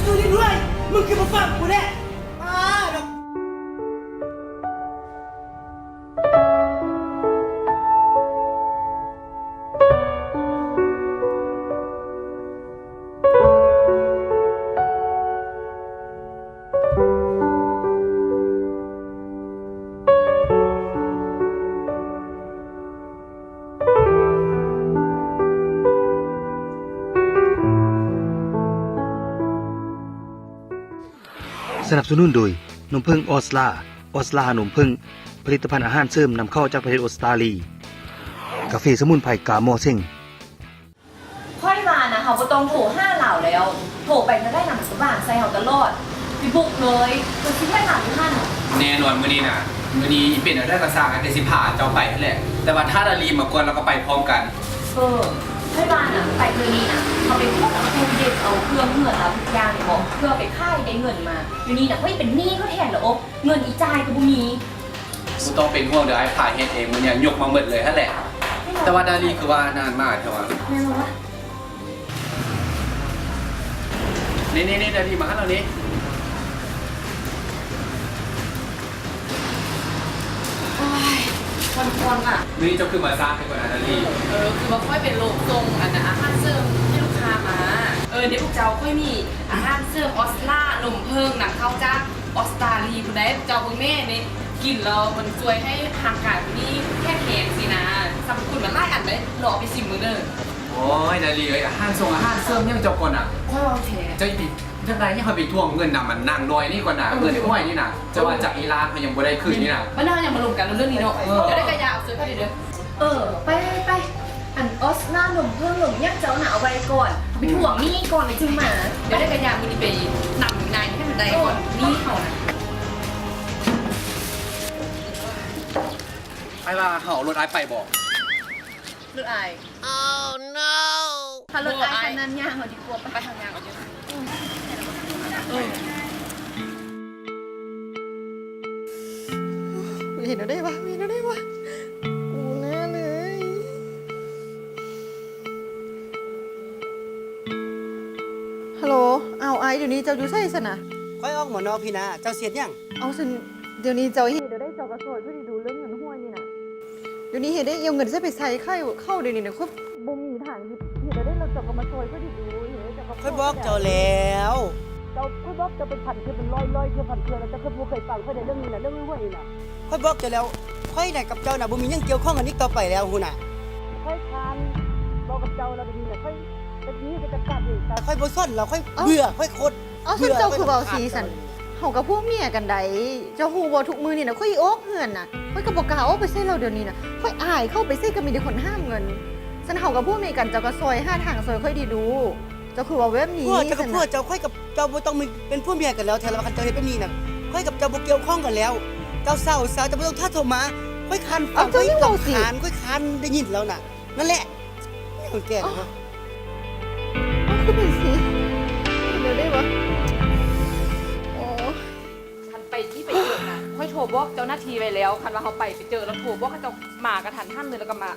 ມຶງຄິດວ່າຟັງກູແດ່ ປ້າດອກ. ສະໜັບສະໜູນໂດຍ ນົມເຜິ້ງອອສລາ. ອອສລານົມເຜິ້ງ ຜະລິດຕະພັນອາຫານເສີມນຳເຂົ້າຈາກປະເທດອົດສະຕາລີ. ກາເຟສະໝຸນໄພກາມໍເຊັງ. ຂ້ອຍວ່ານະ ເຮົາບໍ່ຕ້ອງໂທຫາລາວແລ້ວ. ໂທໄປເທື່ອໃດນະ ມັນກໍຫວ່າງໃສ່ເຮົາຕະຫຼອດ. ໄປບຸກເລີຍ ເພິ່ນຊິເຮັດຫຍັງຢູ່ຫັ້ນ? ແນ່ນອນ ມື້ນີ້ນະ ມື້ນີ້ເປັນແນວໃດກໍຊ່າງ ແຕ່ຊິພາເຈົ້າໄປຫັ້ນແຫຼະ. ແຕ່ວ່າຖ້າດາລີມາກ່ອນ ລາວກໍໄປພ້ອມກັນ. ເອີ ຂ້ອຍວ່ານະ ໄປມື້ນີ້ນະ ເຮົາໄປກວດເອົາຕູ້ເດັດ ເອົາເຄື່ອງເຮືອນລາວທຸກຢ່າງນີ້ບໍ ເພື່ອໄປຂາຍໄດ້ເງິນມາ. ດຽວນີ້ນະ ຂ້ອຍເປັນໜີ້ເຂົາແທນລະໂອ. ເງິນອີ່ຈ່າຍກໍບໍ່ມີ. ບໍ່ຕ້ອງເປັນຫ່ວງເດີ ອ້າຍພາເຮັດເອງ ມື້ນີ້ຍົກມາໝົດເລີຍຫັ້ນແຫຼະ. ແຕ່ວ່າດາລີຄືວ່ານານມາແທ້ວະ? ແມ່ນບໍ່ວະ? ນີ້ໆໆ ດາລີມາຫັ້ນແລ້ວນີ້. ໂອ້ຍ ຄວນໆ ວ່ະ. ມື້ນີ້ເຈົ້າຄືມາຊ້າແທ້ກວ່ານານ ດາລີ? ເອີ ຄືວ່າຂ້ອຍໄປລົງສົ່ງອັນອາຫານເສີມໃຫ້ລູກຄ້າມາ. ເອີ ເດ ພວກເຈົ້າ ຂ້ອຍມີອາຫານເສີມອອສລານົມເຜິ້ງນຳເຂົ້າຈາກ ອອສຕາລີພຸ້ນໃດ໋ ເຈົ້າເບິ່ງແດ່ນີ້ ກິນແລ້ວມັນຊ່ວຍໃຫ້ຮ່າງກາຍມີແຂງແຮງຊີ້ນະ. ສັບພະຄຸນມັນຫຼາຍອັນເດ້ ລອງເອົາໄປຊິມເບິ່ງເດີ. ໂອ້ຍ ດາລີເອີຍ ອາຫານຊົງອາຫານເສີມຫຍັງເຈົ້າກ່ອນນະ? ຂ້ອຍເວົ້າແທ້. ເຈົ້າຊິໄປຢາກໄດ້ຫຍັງ ເຮົາໄປທວງເງິນນຳອັນນາງນ້ອຍນີ້ກ່ອນນະ. ເອີ ເງິນຫ້ວຍນີ້ນະ ເຈົ້າວ່າຈັກອີ່ລ້ານເຮົາຍັງບໍ່ໄດ້ຄືນນີ້ນະ. ບັດນີ້ເຮົາຍັງມາລົມກັນເລື່ອງນີ້ເນາະ. ເອີ ດຽວໄດ້ກະຢາເອົາເສີມໄປເດີ. ເອີ ໄປ ໄປ ໄປ ອັນອອສລານົມເຜິ້ງນົມຫຍັງເຈົ້ານະ ເອົາໄວ້ກ່ອນ ໄປທວງໜີ້ກ່ອນແລ້ວຈຶ່ງມາ. ດຽວໄດ້ກະຢາ ມື້ນີ້ໄປນຳນາຍໃຫ້ມັນໄດ້ກ່ອນ ໜີ້ເຮົານະ. ອ້າຍວ່າເຮົາເອົາລົດອ້າຍໄປບໍ່? ລົດອ້າຍ? Oh no! ຖ້າລົດອ້າຍຄັນນັ້ນ ຍ່າງເອົາດີກວ່າ. ໄປ ໄປ ເຮົາຍ່າງເອົາເດີ. ເອີ ເຫັນແນວໃດວະ ເຫັນແນວໃດວະ ກູໜ້າເລີຍ. ຮັລໂຫຼ ອ້າວ ອ້າຍ ດຽວນີ້ເຈົ້າຢູ່ໃສຊັ້ນນະ? ຂ້ອຍອອກມານອກພີ້ນະ. ເຈົ້າຊິເຮັດຫຍັງ? ເອົາ ຊັ້ນດຽວນີ້ເຈົ້າເຮັດແນວໃດ ເຈົ້າກໍຊ່ອຍຂ້ອຍດີດູ ເລື່ອງເງິນຫ້ວຍນີ້ນະ. ດຽວນີ້ເຮັດໄດ້ ເອົາເງິນໃສໄປໃສ່ເຂົ້າ ເຂົ້າດຽວນີ້ນະ ຂ້ອຍບໍ່ມີທາງເຮັດ ເຮັດແນວໃດ ແລ້ວເຈົ້າກໍມາຊ່ອຍຂ້ອຍດີດູ. ເຮັດແນວໃດ ເຈົ້າກໍ ຂ້ອຍບອກເຈົ້າແລ້ວ ເຈົ້າ ຂ້ອຍບອກເຈົ້າເປັນພັນເທື່ອ ເປັນຮ້ອຍໆ ເທື່ອ ພັນເທື່ອ ແລ້ວເຈົ້າຄືບໍ່ເຄີຍຟັງຂ້ອຍໃດ ເລື່ອງນີ້ນະ ເລື່ອງຫ້ວຍນີ້ນະ. ຂ້ອຍບອກເຈົ້າແລ້ວ ຂ້ອຍນະກັບເຈົ້ານະ ບໍ່ມີຫຍັງກ່ຽວຂ້ອງກັນອີກຕໍ່ໄປແລ້ວ ຮູ້ນະ. ຂ້ອຍຄານເວົ້າກັບເຈົ້າແລ້ວ ດຽວນີ້ນະ ຂ້ອຍ ແບບນີ້ກໍຈະກັບອີກ ຂ້ອຍບໍ່ສົນແລ້ວ ຂ້ອຍເບື່ອ ຂ້ອຍຄົດ ເອົ້າ ເບື່ອ. ຊັ້ນເຈົ້າຄືເວົ້າຊີ້ຊັ້ນ? ເຮົາກໍຜົວເມຍກັນໄດ໋ ເຈົ້າຮູ້ບໍ່? ທຸກມື້ນີ້ນະ ຂ້ອຍອອກເຮືອນນະ ຂ້ອຍກໍບໍ່ກ້າອອກໄປໃສແລ້ວ ດຽວນີ້ນະ ຂ້ອຍອາຍເຂົ້າໄປໃສກໍມີແຕ່ຄົນຫ້າມເງິນ. ຊັ້ນເຮົາກໍຜົວເມຍກັນ ເຈົ້າກໍຊ່ອຍຫາທາງຊ່ອຍຂ້ອຍດີດູ. ເຈົ້າຄືເວົ້າແບບນີ້? ຜົວເຈົ້າກັບຜົວເຈົ້າ ຂ້ອຍກັບເຈົ້າບໍ່ຕ້ອງມີ ເປັນຜົວເມຍກັນແລ້ວ ຖ້າວ່າຄັນເຈົ້າເຮັດແບບນີ້ນະ ຂ້ອຍກັບເຈົ້າບໍ່ກ່ຽວຂ້ອງກັນແລ້ວ. ເຈົ້າເຊົາຊະ ເຈົ້າບໍ່ຕ້ອງຖ້າໂທມາ ຂ້ອຍຄານຟັງ ຂ້ອຍຄານ ຂ້ອຍຄານໄດ້ຍິນແລ້ວນະ. ນັ້ນແຫຼະ ຄົນແກ່ນະ. ເອົ້າ ເອົ້າ ຄືເປັນຊີ້ ເຮັດແນວໃດວະ? ໂອ້ ຄັນໄປທີ່ໄປເຈີນະ ຂ້ອຍໂທບອກເຈົ້າໜ້າທີ່ໄວ້ແລ້ວ ຄັນວ່າເຮົາໄປ ໄປເຈີແລ້ວໂທບອກເຂົາເຈົ້າມາກະທັນຫັນເລີຍ ແລ້ວກໍມາ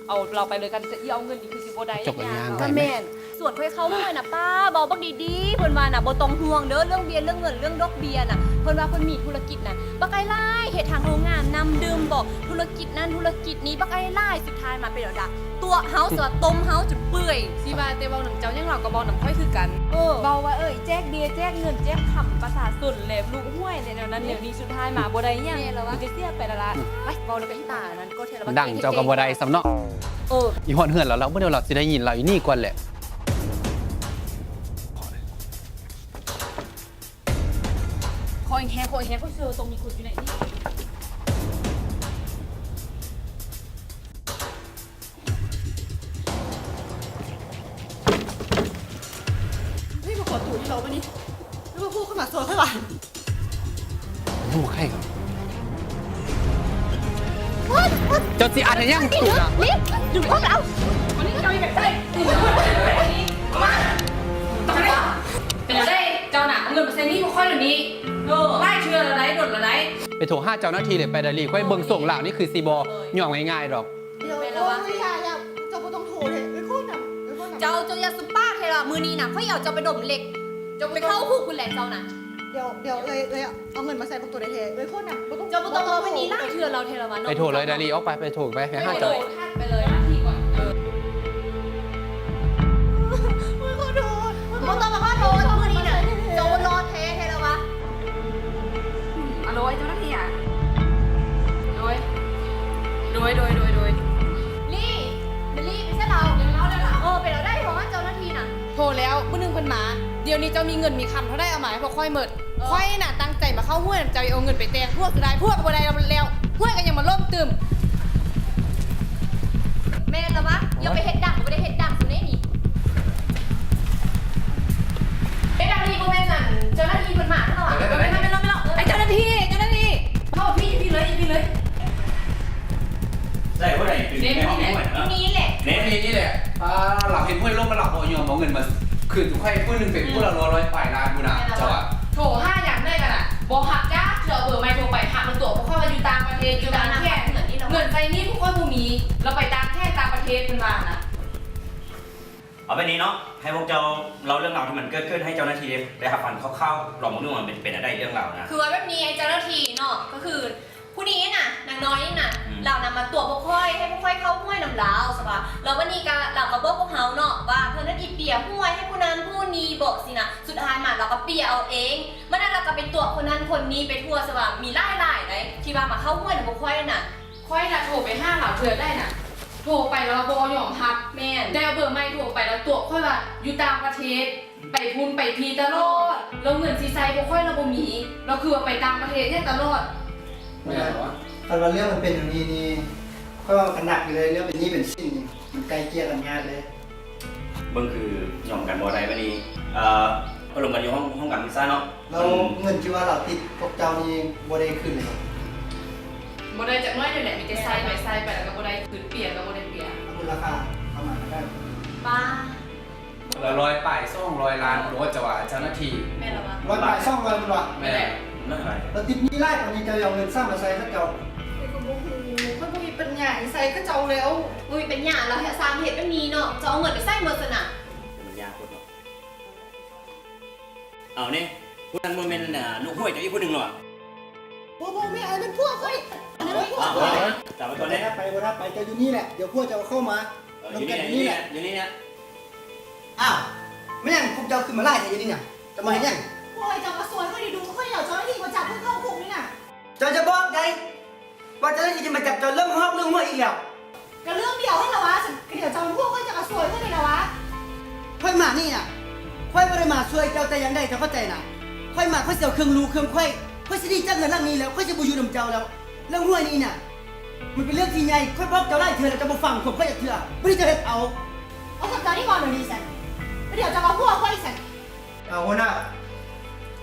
ເອົາລາວໄປເລີຍ. ຄັນຈະເອົາເງິນນີ້ຄືຊິບໍ່ໄດ້ ຈົບແລ້ວຍ່າງໄປ. ກໍແມ່ນ ຊວນຂ້ອຍເຂົ້າຫ້ວຍນະ ປ້າ ເວົ້າບັກດີໆ ເພິ່ນວ່ານະ ບໍ່ຕ້ອງຫ່ວງເດີ ເລື່ອງເບ້ຍ ເລື່ອງເງິນ ເລື່ອງດອກເບ້ຍນະ. ເພິ່ນວ່າເພິ່ນມີທຸລະກິດນະ ບັກໄອ້ຫຼາຍ ເຮັດທາງໂຮງງານນ້ຳດື່ມບໍ ທຸລະກິດນັ້ນທຸລະກິດນີ້ ບັກໄອ້ຫຼາຍ. ສຸດທ້າຍມາເປັນແນວໃດ? ຕົວະເຮົາ ສະວ່າຕົ້ມເຮົາຈົນເປື່ອຍ. ຊິວ່າແຕ່ເວົ້ານຳເຈົ້າຫຍັງ ລາວກໍເວົ້ານຳຂ້ອຍຄືກັນ. ເອີ ເວົ້າວ່າ ເອີ ແຈກເບ້ຍ ແຈກເງິນ ແຈກຄຳປະຊາຊົນ ແລະ ລູກຫ້ວຍ ແລະ ແນວນັ້ນແນວນີ້ ສຸດທ້າຍມາບໍ່ໄດ້ຫຍັງ ມີແຕ່ເສຍໄປລະລະ. ໄປ ເວົ້າແລ້ວກໍອີ່ຕານັ້ນ ກໍເທລະບາ ດັງເຈົ້າກໍບໍ່ໄດ້ຊ້ຳເນາະ. ເອີ ອີ່ຮອດເຮືອນລາວ ລາວບໍ່ໄດ້ ລາວຊິໄດ້ຍິນ ລາວອີ່ໜີກ່ອນແຫຼະ. ຂໍແຮງ ຂໍແຮງ ຂໍແຮງ ຂໍແຮງ ຕ້ອງມີຄົນຢູ່ໃນນີ້. ເຮີ້ຍ ມາຂໍໂຕະຢູ່ລາວບາດນີ້ ຫຼືວ່າຜູ້ເຂົ້າມາຊ່ອຍຂ້ອຍຫວາ? ໂອ້ ໃຄ ເຈົ້າຊິອັດໃຫ້ຫຍັງ? ນີ້ ນີ້ ດຶງພວກເຮົາ ອັນນີ້ເຈົ້າເຮັດຫຍັງ? ເປັນຫຍັງໃດ ເຈົ້ານະ ເອົາເງິນໄປໃຊ້ໜີ້ພວກຂ້ອຍດຽວນີ້. ເອີ ຫຼາຍເທື່ອແລ້ວໃດ໋ ດົນແລ້ວໃດ໋. ໄປໂທຫາເຈົ້າໜ້າທີ່ເລີຍໄປ ດາລີ. ຂ້ອຍເບິ່ງຊົງລາວນີ້ຄືຊິບໍ່ຍອມງ່າຍໆດອກ. ດຽວ ແມ່ນແລ້ວວະ ໂອ້ຍ ຢ່າ ຢ່າ ເຈົ້າບໍ່ຕ້ອງໂທເດ້. ເອີຍ ໂຄດນຳ ເອີຍ ໂຄດນຳ. ເຈົ້າ ເຈົ້າຢ່າສຸປາກເທລະ ມື້ນີ້ນະ ຂ້ອຍເອົາເຈົ້າໄປດົມເຫຼັກ. ເຈົ້າໄປເຂົ້າຄຸກພຸ້ນແຫຼະເຈົ້ານະ. ດຽວ ດຽວເອື້ອຍ ເອື້ອຍເອົາເງິນມາໃສ່ພວກໂຕໄດ້ແທ້. ເອື້ອຍໂທດນະ ບໍ່ຕ້ອງ ເຈົ້າບໍ່ຕ້ອງເວົ້າແບບນີ້ຫຼາຍເທື່ອແລ້ວ ເທລະວັນເນາະ. ໄປໂທດເລີຍ ດາລີ ອອກໄປ ໄປໂທດໄປ ໄປຫາເຈົ້າ. ບໍ່ຕ້ອງມາຂໍໂທດ ມື້ນີ້ນະ ເຈົ້າບໍ່ລອດແທ້ ເທລະວັນ. ອາໂລ ເຈົ້າໜ້າທີ່ອະ ໂດຍ ໂດຍ ໂດຍ ໂດຍ ໂດຍ ລີ ແມ່ນລີ ໄປໃສລາວ? ເອີ ໄປລາວໄດ້ ເພາະວ່າເຈົ້າໜ້າທີ່ນະ ໂທແລ້ວ ມື້ໜຶ່ງເພິ່ນມາ. ດຽວນີ້ເຈົ້າມີເງິນມີຄຳເທົ່າໃດ ເອົາມາໃຫ້ພວກຂ້ອຍໝົດ. ເອີ ຂ້ອຍນະຕັ້ງໃຈມາເຂົ້າຫ້ວຍນຳເຈົ້າ ເອົາເງິນໄປແຕ່ງຜົວເສຍດາຍ ຜົວກໍບໍ່ໄດ້ແລ້ວ ຫ້ວຍກໍຍັງມາລົ້ມຕື່ມ. ແມ່ນລະວະ ຢ່າໄປເຮັດດັງ ບໍ່ໄດ້ເຮັດດັງຊຸແນ່ນີ້. ເຮັດອັນນີ້ບໍ່ແມ່ນອັນເຈົ້າໜ້າທີ່ເພິ່ນມາເນາະ. ແມ່ນ ແມ່ນ ແມ່ນ ແມ່ນ ໄອ້ເຈົ້າໜ້າທີ່ ເຈົ້າໜ້າທີ່ ເຂົ້າພີ້ ພີ້ເລີຍ ພີ້ເລີຍ. ໄດ້ບໍ່ໄດ້ ຢູ່ໃນຫ້ອງຫ້ວຍເນາະ ນີ້ແຫຼະ ແນ່ ນີ້ແຫຼະ. ອ່າ ລາວເຫັນຫ້ວຍລົງ ລາວບໍ່ຍອມເອົາເງິນມາຄືນສູ່ຂ້ອຍ ຜູ້ໜຶ່ງເປັນຜູ້ລະຮ້ອຍປາຍລ້ານພຸ້ນນະ. ເຈົ້າວ່າ ໂທຫາຫຍັງໄດ້ກັນນະ ບໍ່ຮັບຈັກເທື່ອ. ເບີໃໝ່ໂທໄປ ຫາກມັນຕົວະພວກຂ້ອຍວ່າຢູ່ຕ່າງປະເທດ ຢູ່ຕ່າງແຂວງ ເງິນໃຊ້ໜີ້ພວກຂ້ອຍບໍ່ມີ ລາວໄປຕ່າງແຂວງຕ່າງປະເທດ ເພິ່ນວ່ານະ. ເອົາແບບນີ້ເນາະ ໃຫ້ພວກເຈົ້າເລົ່າເລື່ອງລາວທີ່ມັນເກີດຂຶ້ນໃຫ້ເຈົ້າໜ້າທີ່ໄດ້ຮັບຟັງຄ່າວໆ ລອງເບິ່ງດູວ່າມັນເປັນ ເປັນແນວໃດເລື່ອງລາວນະ. ຄືວ່າແບບນີ້ ເຈົ້າໜ້າທີ່ເນາະ ກໍຄືຜູ້ນີ້ນະ ນາງນ້ອຍນີ້ນະ ອືມ ລາວນຳມາຕົວະພວກຂ້ອຍ ໃຫ້ພວກຂ້ອຍເຂົ້າຫ້ວຍນຳລາວຊະວ່າ. ແລ້ວວັນນີ້ກະລາວກໍບອກພວກເຮົາເນາະວ່າ ເພິ່ນນັ້ນອີກເປຍຫ້ວຍໃຫ້ຜູ້ນັ້ນຜູ້ນີ້ເບາະຊີ້ນະ. ສຸດທ້າຍມາລາວກໍເປຍເອົາເອງ. ມື້ນັ້ນລາວກໍໄປຕົວະຄົນນັ້ນຄົນນີ້ໄປທົ່ວຊະວ່າ ມີຫຼາຍໆໃດ໋ ທີ່ວ່າມາເຂົ້າຫ້ວຍນຳພວກຂ້ອຍນະ. ຂ້ອຍນະໂທໄປຫາລາວເທື່ອໃດນະ ໂທໄປລາວບໍ່ຍອມຮັບ. ແມ່ນ ແຕ່ເບີໃໝ່ໂທໄປລາວຕົວະຂ້ອຍວ່າຢູ່ຕ່າງປະເທດ ໄປພຸ້ນໄປພີ້ຕະຫຼອດ ແລ້ວເງິນຊິໃຊ້ພວກຂ້ອຍລາວບໍ່ມີ ລາວຄືວ່າໄປຕ່າງປະເທດຫຍັງຕະຫຼອດ. ແມ່ນຫວາ? ຄັນວ່າເລື່ອງມັນເປັນຢ່າງນີ້ນີ້ ຂ້ອຍວ່າມັນກະໜັກຢູ່ເດ້ ເລື່ອງເປັນໜີ້ເປັນສິນນີ້ ມັນໄກ່ເກ່ຍກັນຍາກເດ້. ເບິ່ງຄືຍອມກັນບໍ່ໄດ້ບາດນີ້ ເອີ ໄປລົມກັນຢູ່ຫ້ອງ ຫ້ອງການປຶກສາເນາະ. ແລ້ວ ອືມ ເງິນທີ່ວ່າລາວຕິດພວກເຈົ້ານີ້ບໍ່ໄດ້ຄືນເລີຍບໍ່? ບໍ່ໄດ້ຈັກໜ້ອຍເລີຍແຫຼະ ມີແຕ່ໃຊ້ໄປໃຊ້ໄປ ແລ້ວກໍບໍ່ໄດ້ຄືນ ເປຍກໍບໍ່ໄດ້ເປຍ. ມູນລະຄ່າປະມານເທົ່າໃດ? ປ້າ ລະຮ້ອຍປາຍສອງຮ້ອຍລ້ານໂລດ ເຈົ້າວ່າເຈົ້າໜ້າທີ່. ແມ່ນລະວະ? ຮ້ອຍປາຍສອງຮ້ອຍພຸ້ນວະ? ແມ່ນ ແມ່ນ ແລ້ວຕິດໜີ້ຫຼາຍປານນີ້ ເຈົ້າຊິເອົາເງິນໃສມາໃຊ້ເຂົາເຈົ້າ? ຂ້ອຍກໍບໍ່ຮູ້ ຂ້ອຍບໍ່ມີປັນຍາຊິໃຊ້ເຂົາເຈົ້າແລ້ວ. ບໍ່ມີປັນຍາລະສ້າງເຮັດແບບນີ້ເນາະ ເຈົ້າເອົາເງິນໄປໃສໝົດຊັ້ນນະ? ມັນຍາກໂພດເນາະ. ເອົານີ້ ຜູ້ນັ້ນບໍ່ແມ່ນ ອ່າ ລູກຫ້ວຍເຈົ້າອີກຜູ້ໜຶ່ງເນາະ? ບໍ່ ບໍ່ແມ່ນ ອັນນັ້ນມັນພວກຂ້ອຍ ອັນນັ້ນມັນພວກຂ້ອຍ. ເອົາ ເອົາ ຈັບໄວ້ກ່ອນເດ້. ໄປບໍ່ໄດ້ ໄປ ເຈົ້າຢູ່ນີ້ແຫຼະ ດຽວພວກເຈົ້າເຂົ້າມາ. ເອີ ຢູ່ນີ້ແຫຼະ ຢູ່ນີ້ແຫຼະ ຢູ່ນີ້ແຫຼະ. ອ້າວ ແມ່ນຫຍັງພວກເຈົ້າຂຶ້ນມາຫຼາຍແທ້ຢູ່ນີ້ນະ? ຈະມາເຮັດຫຍັງ? ໂອ້ຍ ເຈົ້າກໍຊ່ວຍຂ້ອຍດີດູ ຂ້ອຍເອົາເຈົ້າໜ້າທີ່ມາຈັບເພິ່ນເຂົ້າຄຸກນີ້ນະ. ເຈົ້າຈະບອກໃດ ວ່າເຈົ້າໜ້າທີ່ຈະມາຈັບເຈົ້າເລື່ອງຮອກເລື່ອງຫົວອີກແລ້ວ. ກະເລື່ອງດຽວຫັ້ນລະວະ ກະດຽວເຈົ້າຮູ້ ຂ້ອຍຈະກະຊ່ວຍເຈົ້ານີ້ລະວະ. ຂ້ອຍມານີ້ນະ ຂ້ອຍບໍ່ໄດ້ມາຊ່ວຍເຈົ້າແຕ່ຢ່າງໃດ ເຈົ້າເຂົ້າໃຈນະ. ຂ້ອຍມາ ຂ້ອຍຊິເອົາເຄື່ອງລູກເຄື່ອງໄຂວ້ ຂ້ອຍຊິໜີຈາກເຮືອນຫຼັງນີ້ແລ້ວ ຂ້ອຍຊິບໍ່ຢູ່ນຳເຈົ້າແລ້ວ. ເລື່ອງຫ້ວຍນີ້ນະ ມັນເປັນເລື່ອງທີ່ໃຫຍ່ ຂ້ອຍບອກເຈົ້າຫຼາຍເທື່ອແລ້ວ ເຈົ້າບໍ່ຟັງຄວາມຂ້ອຍຈັກເທື່ອ. ບາດນີ້ເຈົ້າເຮັດເອົາ ເອົາ ເຈົ້ານີ້ເວົ້າແນວນີ້ຊັ້ນ ກະດຽວເຈົ້າກະຫົວຂ້ອຍອີກຊັ້ນ. ເອົາ ຫົວໜ້າ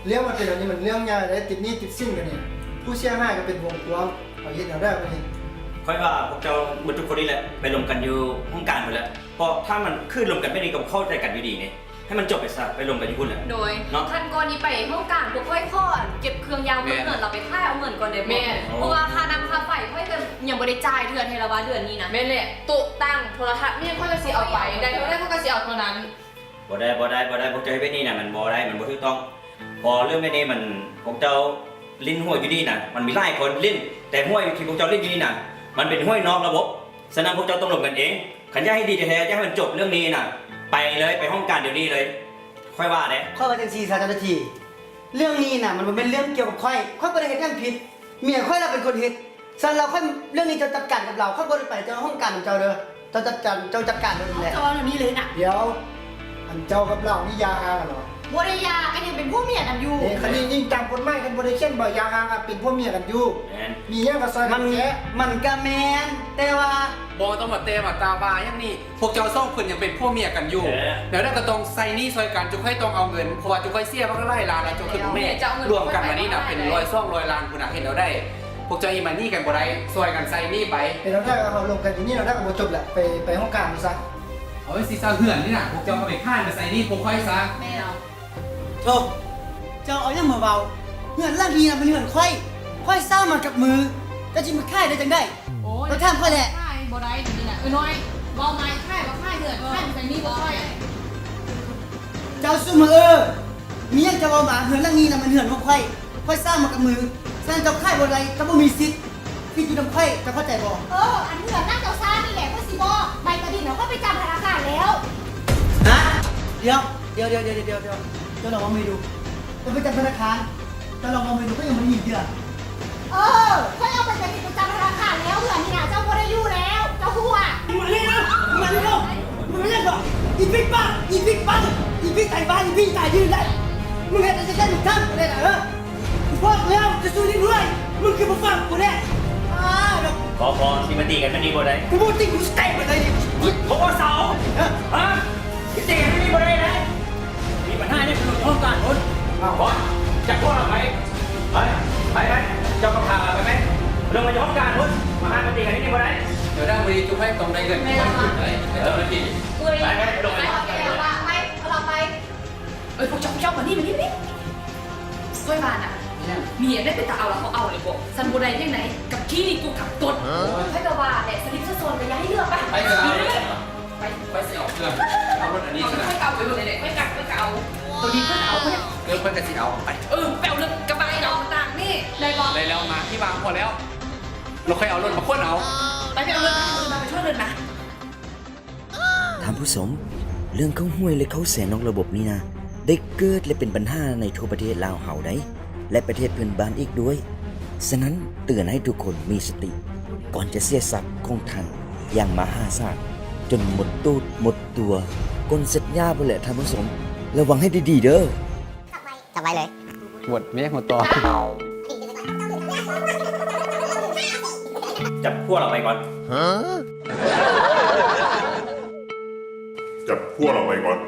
ເລື່ອງມັນເປັນແບບນີ້ ມັນເລື່ອງໃຫຍ່ເດ້ ຕິດໜີ້ຕິດສິນກັນນີ້ ຜູ້ເສຍຫາຍກໍເປັນວົງກວ້າງ ເຮົາເຮັດແນວໃດບາດນີ້? ຂ້ອຍວ່າພວກເຈົ້າໝົດທຸກຄົນນີ້ແຫຼະ ໄປລົມກັນຢູ່ຫ້ອງການພຸ້ນແຫຼະ ເພາະຖ້າມັນຄືນລົມກັນແບບນີ້ກໍເຂົ້າໃຈກັນຢູ່ດີນີ້ ໃຫ້ມັນຈົບໄປຊະ ໄປລົມກັນຢູ່ພຸ້ນແຫຼະ. ໂດຍ ເນາະ ຄັນກ່ອນນີ້ໄປຫ້ອງການ ພວກຂ້ອຍຂໍເກັບເຄື່ອງຢ່າງ ແມ່ນ ເມືອງເຮືອນລາວໄປຂາຍເອົາເງິນກ່ອນໄດ້ບໍ່? ແມ່ນ ເພາະວ່າຄ່ານ້ຳຄ່າໄຟຂ້ອຍກໍຍັງບໍ່ໄດ້ຈ່າຍເທື່ອ ເທລະວະ ເດືອນນີ້ນະ. ແມ່ນແຫຼະ ໂຕະຕັ່ງ ໂທລະທັດນີ້ຂ້ອຍກໍຊິເອົາໄປ ໄດ້ເທົ່າໃດຂ້ອຍກໍຊິເອົາເທົ່ານັ້ນ. ບໍ່ໄດ້ ບໍ່ໄດ້ ບໍ່ໄດ້ ພວກເຈົ້າເຮັດແບບນີ້ນະ ມັນບໍ່ໄດ້ ມັນບໍ່ຖືກຕ້ອງ. ເພາະເລື່ອງແບບນີ້ມັນ ພວກເຈົ້າຫຼິ້ນຫົວຢູ່ນີ້ນະ ມັນມີຫຼາຍຄົນຫຼິ້ນ ແຕ່ຫົວທີ່ພວກເຈົ້າຫຼິ້ນຢູ່ນີ້ນະ ມັນເປັນຫົວນອກລະບົບ. ສະນັ້ນພວກເຈົ້າຕ້ອງລົມກັນເອງ. ຄັນຢາກໃຫ້ດີແທ້ໆ ຢາກໃຫ້ມັນຈົບເລື່ອງນີ້ນະ ໄປເລີຍ ໄປຫ້ອງການດຽວນີ້ເລີຍ. ຂ້ອຍວ່າເດ້ ຂ້ອຍວ່າຈັ່ງຊີ້ຊະ ເຈົ້າໜ້າທີ່ ເລື່ອງນີ້ນະ ມັນບໍ່ແມ່ນເລື່ອງກ່ຽວກັບຂ້ອຍ ຂ້ອຍບໍ່ໄດ້ເຮັດຫຍັງຜິດ. ເມຍຂ້ອຍລະເປັນຄົນເຮັດ. ສຳລັບຂ້ອຍ ເລື່ອງນີ້ເຈົ້າຈັດການກັບລາວ ຂ້ອຍບໍ່ໄດ້ໄປເຈົ້າຫ້ອງການນຳເຈົ້າເດີ. ເຈົ້າຈັດການ ເຈົ້າຈັດການໂລດແຫຼະ. ເຈົ້າເວົ້າແນວນີ້ເລີຍນະ. ດຽວ ອັນເຈົ້າກັບລາວນີ້ຢ່າຮ້າງກັນບໍ່? ບໍ່ໄດ້ຢ່າ ກໍຍັງເປັນຜົວເມຍກັນຢູ່. ເດ້ ຄັນນີ້ອີງຕາມກົດໝາຍ ຄັນບໍ່ໄດ້ຂຽນໃບຢ່າຮ້າງ ເປັນຜົວເມຍກັນຢູ່. ແມ່ນ ມີຫຍັງກໍຊ່ອຍກັນແກ້. ມັນກະແມ່ນ ແຕ່ວ່າ ບໍ່ຕ້ອງມາແຕ່ມາຕາວ່າຫຍັງນີ້. ພວກເຈົ້າສອງຄົນຍັງເປັນຜົວເມຍກັນຢູ່. ເອີ ແນວໃດກໍຕ້ອງໃຊ້ໜີ້ຊ່ອຍກັນ ຈຸຂ້ອຍຕ້ອງເອົາເງິນ ເພາະວ່າຈຸຂ້ອຍເສຍມາຫຼາຍລ້ານແລ້ວ ເຈົ້າຄືບໍ່ແມ່ນ. ລວມກັນມານີ້ນະ ເປັນຮ້ອຍສອງຮ້ອຍລ້ານພຸ້ນນະ ເຮັດແນວໃດ? ພວກເຈົ້າອີກມານີ້ກັນບໍ່ໄດ້ ຊ່ອຍກັນໃຊ້ໜີ້ໄປ. ເປັນແນວໃດ ເຮົາລົມກັນຢູ່ນີ້ແລ້ວ ກໍບໍ່ຈົບແຫຼະ ໄປ ໄປຫ້ອງການພຸ້ນຊະ. ເອົາໄວ້ຊິຊະ ເຮືອນນີ້ນະ ພວກເຈົ້າເອົາໄປຂາຍມາໃຊ້ໜີ້ພວກຂ້ອຍຊະ. ແມ່ນ. ໂທ້ ເຈົ້າເອົາຫຍັງມາເວົ້າ? ເຮືອນຫຼັງນີ້ນະ ແມ່ນເຮືອນຂ້ອຍ ຂ້ອຍສ້າງມັນກັບມື ເຈົ້າຊິມາຂາຍໄດ້ຈັ່ງໃດ? ໂອ້ຍ ມາຖາມຂ້ອຍແຫຼະ. ຂາຍບໍ່ໄດ້ດຽວນີ້ນະ. ເອີ ນ້ອຍ ເວົ້າໃໝ່ ຂາຍບໍ່ຂາຍເຮືອນ ຂາຍມາໃຊ້ໜີ້ພວກຂ້ອຍ. ເຈົ້າຊຸມເອີ ມີຫຍັງຈະເວົ້າມາ, ເຮືອນຫຼັງນີ້ນະແມ່ນເຮືອນຂອງຂ້ອຍ, ຂ້ອຍສ້າງມາກັບມື, ສະນັ້ນເຈົ້າຂາຍບໍ່ໄດ້ກໍບໍ່ມີສິດ, ສິດຢູ່ນຳຂ້ອຍ, ເຈົ້າເຂົ້າໃຈບໍ່? ເອີ ອັນເຮືອນຫຼັງເຈົ້າສ້າງນີ້ແຫຼະ ຂ້ອຍຊິບອກ, ໃບຕາດິນນະ ຂ້ອຍໄປຈຳທະນາຄານແລ້ວ. ຮະ? ດຽວ ດຽວ ເຈົ້າລອງເວົ້າໃໝ່ດູ, ເຈົ້າໄປຈຳທະນາຄານ? ເຈົ້າລອງເວົ້າໃໝ່ດູ, ຂ້ອຍຍັງບໍ່ໄດ້ຍິນເທື່ອ. ເອີ ຂ້ອຍເອົາໃບຕາດິນໄປຈຳທະນາຄານແລ້ວ, ເຮືອນນີ້ນະ ເຈົ້າບໍ່ໄດ້ຢູ່ແລ້ວ, ເຈົ້າຮູ້ຫວາ? ມານີ້ນະ ມານີ້ເນາະ, ມານີ້ເນາະ, ອີພິກບ້າ ອີພິກບັງ ອີພິກໄຕບ້າ ອີພິກຕາຍຢືນໄດ້, ມຶງເຮັດຈັ່ງຊັ້ນຈັ່ງຊັ້ນໄດ້ນະ. ເອີ ກູບອກແລ້ວຈະຊ່ວຍເລັກນ້ອຍ, ມຶງຄືບໍ່ຟັງກູແດ່? ອ້າ ພໍ ພໍ ຊິມາຕີກັນແບບນີ້ບໍ່ໄດ້. ກູບໍ່ຕີ, ກູສະເຕະມັນເລີຍນີ້. ບໍ່ວ່າເຊົາ ຮະ? ຊິຕີກັນແບບນີ້ບໍ່ໄດ້ນະ. ມີບັນຫາຫຍັງຢູ່ຫ້ອງການພຸ້ນ. ອ້າວ ບອສ ຈັບພວກເຮົາໄປ. ໄປ ໄປ ໄປ ເຈົ້າກໍພາໄປໄປ. ລົງມາຢູ່ຫ້ອງການພຸ້ນ. ມາຫາມາຕີກັນທີ່ນີ້ບໍ່ໄດ້. ດຽວນະ ມື້ນີ້ຈຸໃຫ້ຕ້ອງໄດ້ເງິນ. ແມ່ນແລ້ວ ເຈົ້າໜ້າທີ່. ເອີ ໄປ ໄປ ລົງມາ. ໄປ ໄປ ໄປ ເອົາລາວໄປ. ເອີຍ ພວກເຈົ້າ ພວກເຈົ້າ ມານີ້ ມານີ້ ມານີ້. ຂ້ອຍວ່ານະ ມີອັນໃດເປັນຕາເອົາລະເຮົາເອົາເລີຍບໍ່? ຄັນບໍ່ໄດ້ຈັ່ງໃດ ກັບຂີ້ນີ້ກູກັບຕົດ. ຂ້ອຍກໍວ່າແຫຼະ ສະລິບສະຊອນກໍຢ່າໃຫ້ເຫຼືອໄປ. ໄປ ໄປ ຂ້ອຍຊິເອົາເຄື່ອງ ເອົາລົດອັນນີ້ຊະນະ. ຂ້ອຍກໍເອົາໄປເບິ່ງແຫຼະ ຂ້ອຍກໍ ຂ້ອຍກໍເອົາ ໂຕນີ້ຂ້ອຍກໍເອົາ. ເອີ ຂ້ອຍກໍຊິເອົາໄປ. ເອີ ໄປເອົາເລື່ອງກະບາຍເອົາຕ່າງນີ້ ໄດ້ບໍ່? ໄດ້ແລ້ວ ມາທີ່ວາງພໍແລ້ວ ແລ້ວຄ່ອຍເອົາລົດມາຂົນເອົາ. ໄປ ໄປເອົາລົດ ເອົາລົດມາ ໄປຊ່ວຍລົດມາ. ທ່ານຜູ້ຊົມ, ເລື່ອງເຂົ້າຫ້ວຍ ແລະ ເຂົ້າແຊນອກລະບົບນີ້ນະ ໄດ້ເກີດ ແລະ ເປັນບັນຫາໃນທົ່ວປະເທດລາວເຮົາໃດ໋ ແລະ ປະເທດເພື່ອນບ້ານອີກດ້ວຍ. ສະນັ້ນ ເຕືອນໃຫ້ທຸກຄົນມີສະຕິ ກ່ອນຈະເສຍຊັບຂອງທ່ານຢ່າງມະຫາສານ ຈົນໝົດຕູດໝົດຕົວ ກົ້ນເຊັດຫຍ້າພຸ້ນແຫຼະທ່ານຜູ້ຊົມ. ລະວັງໃຫ້ດີໆເດີ້. ຈັບໄວ້ເລີຍ ໝົດແມ່ຫົວຕໍ່. ຈັບພວກເຮົາໄປກ່ອນ. ຮະ? ຈັບພວກເຮົາໄປກ່ອນ.